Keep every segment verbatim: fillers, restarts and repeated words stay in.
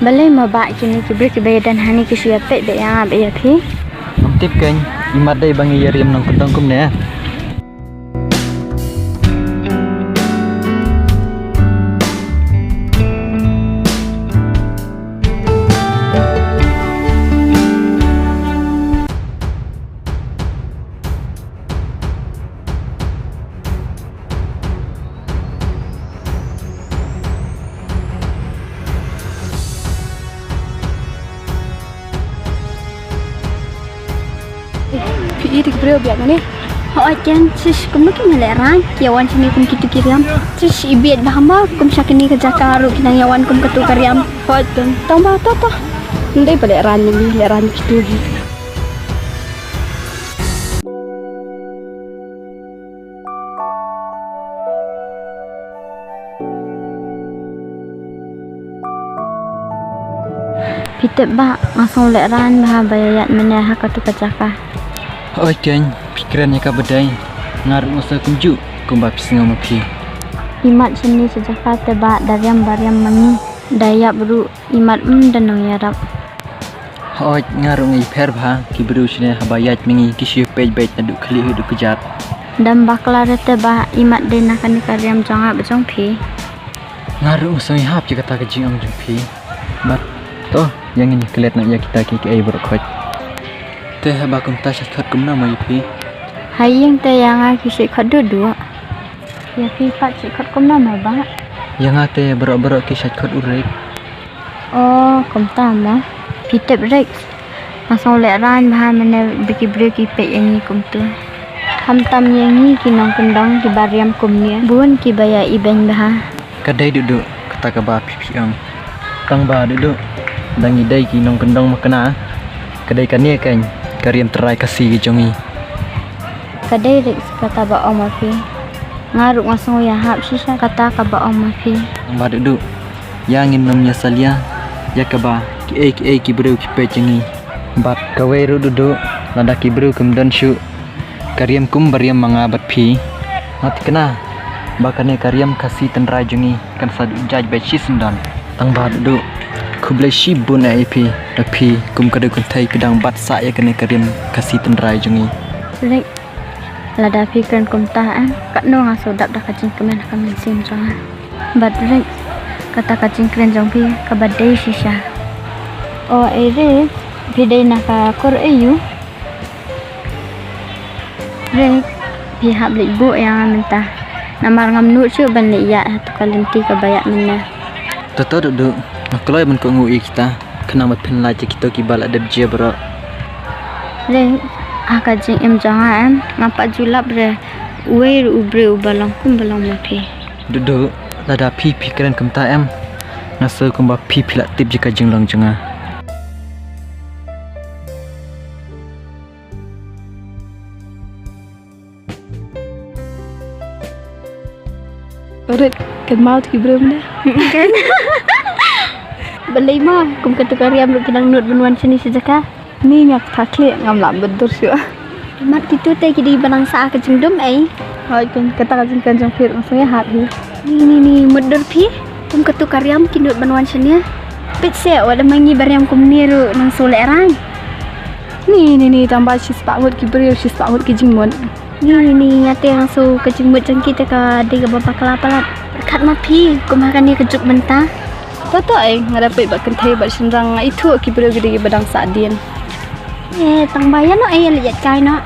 Balei mo bah kine ki briew kiba ïadon hangne ki shu ïapeit beit ïa nga bad ïa phi? Ngam tip keiñ, imat dei ba ngi ïa riam nongkyndong kumne. Phi i dik briew biang ne? Hooid keiñ, shish, kumno kin lehrain? Ki ïa wan shane kum kitu ki riam. Shish, i bieit bha mo, kum sha kane ka jaka ruh ki nang ïa wan kum katu ka riam. Hooid keiñ, tang ba to to. Ym dei ba lehrain ne, lehrain kitu hi. Phi tip bah, nga sngew lehrain bha ba ïaid mynne ha katu ka jaka. Hooid keiñ, phi kren ïa kaba dei. Nga ruh nga sngew kumjuh kumba phi sngew ma phi. Imat shane sha jaka te bah, da riam ba riam ma ngi. Da ïap ruh imat, ym da nongïarap. Hooid, nga ruh nga ïapher bha, ki briew shane haba ïaid ma ngi ki shu ïapeit beit naduh khlieh haduh kjat. Dam bakla re te bah, imat dei na kane ka riam jong nga bad jong phi. Nga ruh nga sngew ïahap ïa kata ka jingong jong phi. Bad to, ïa ngin ïaklet noh ïa kita kiei kiei baroh khoit. Te haba kumta shait khot kumno mo ïa phi? Ha ïing te ïa nga ki shait khot Duhduh. Ïa phi pat shait khot kumno mo bah? Ïa nga te baroh baroh ki shait khot u Rex. O, kumta mo. Phi tip Rex, nga sngew lehrain bha mynne ba ki briew ki peit ïa ngi kumtu. Khamtam ïa ngi ki nongkyndong kiba riam kumne, bun kiba ïa ibeiñ bha. Ka dei Duhduh kata kaba phi phi ong. Tang ba Duhduh, da ngi dei ki nongkyndong makna, ka dei kane keiñ ka riam trai Khasi ka jong ngi. Ka dei Rex kata ba ong ma phi. Nga ruh nga sngew ïahap shisha kata kaba ong ma phi. Tang ba Duhduh, ïa ngin nym ïasalia ïa kaba kiei kiei ki briew ki peit ïa ngi. Bad kawei ruh Duhduh, lada ki briew kim don shuh ka riam kumba riam ma nga bad phi, nga thikna ba kane ka riam Khasi tynrai jong ngi kan sa duh jait beit shisyndon. Tang ba Duhduh, khublei shibun ïa phi, da phi kum ka dei kynthei phi dang bat sah ïa kane ka riam Khasi tynrai jong ngi. Rex, lada phi kren kumta, em, katno nga shu dap da ka jingkmen ha ka mynsiem jong nga. Bad Rex, kata ka jingkren jong phi kaba dei shisha. O ei Rex, phi dei na ka kur aiu? Rex, phi hap leit buh ïa nga mynta. Namar ngam nud shuh ban leit ïaid ha tu ka lynti kaba ïaid mynne. To to Duhduh, nga kloi ban kohnguh ïa kita. Khnang ba phin lait ïa kito kiba la dep jia baroh. Rex, ha ka jingim jong nga em, ngam pat ju lap re uwei ruh u briew uba long kumba long ma phi. Duhduh, lada phi phi kren kumta em, nga sngew kumba phi phi la tip ïa ka jinglong jong nga. Rit, kynmaw te ki briew mynne. Balei ma, kum katu ka riam ruh ki nang nud ban wan shane sha jaka. Ni nga kata khlieh, ngam lah mutdur shuh. Mat, kitu te ki dei ba nang sah ka jingdum ei. Hooid keiñ, kata ka jingkren jong phi ruh nga sngew ïahap hi. Ni ni ni, mutdur phi. Kum katu ka riam ki nud ban wan shane. Peit seh, wat la ma ngi ba riam kumne ruh nang shu lehrain. Ni ni ni, tang ba shispah ngut ki briew, shispah ngut ki jingmut. Ni ni ni, nga te nga sngew ka jingmut jong ki te ka dei kaba bakla palat. Pyrkhat ma phi, kum ha kane ka juk mynta. To to ei, nga da peit ba kynthei bad shynrang, nga ithuh ki briew ki dei kiba dang sah dien. Eh, tang ba ïa noh ei, ïa leit ïaid kai noh.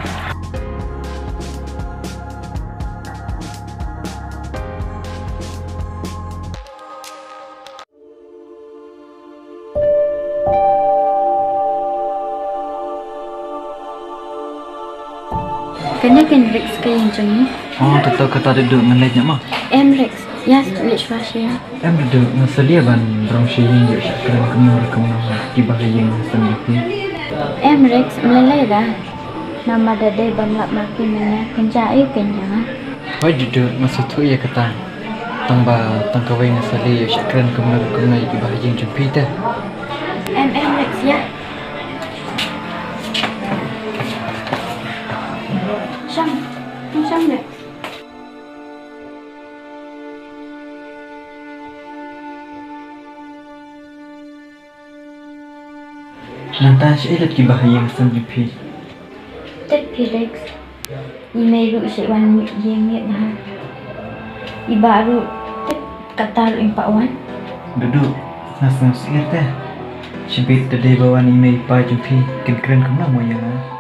Kane keiñ Rex ka ïing jong ngi. Oh, to to, kata Duhduh, ngan leit noh mo. Em Rex, ïa leit shuwa sha ïing. Em Duhduh, nga salia ban rung sha ïing ïoh shakren kumno re kumno, kiba ha ïing ha sem ïa phi. Em Rex, ym lei lei da. Namar da dei bym lap ma phi mynne, kynja ïa keiñ ïa nga. Hooid Duhduh, nga sngewthuh ïa kata. Tang ba tang kawei nga salia ïoh shakren kumno re kumno ïa kiba ha ïing jong phi te. Em em Rex ïa. Shong, shong Rex. Nangta shaei lut ki ba ha ïing ha sem jong phi? Tip Felix, i mei ruh i shait wan ïing miet bha. I bah ruh tip katta ruh im pat wan. Duh duh, nga sngewsih te. Shibit te dei ba wan i mei i pa jong phi, kin kren kumno mo ïa nga?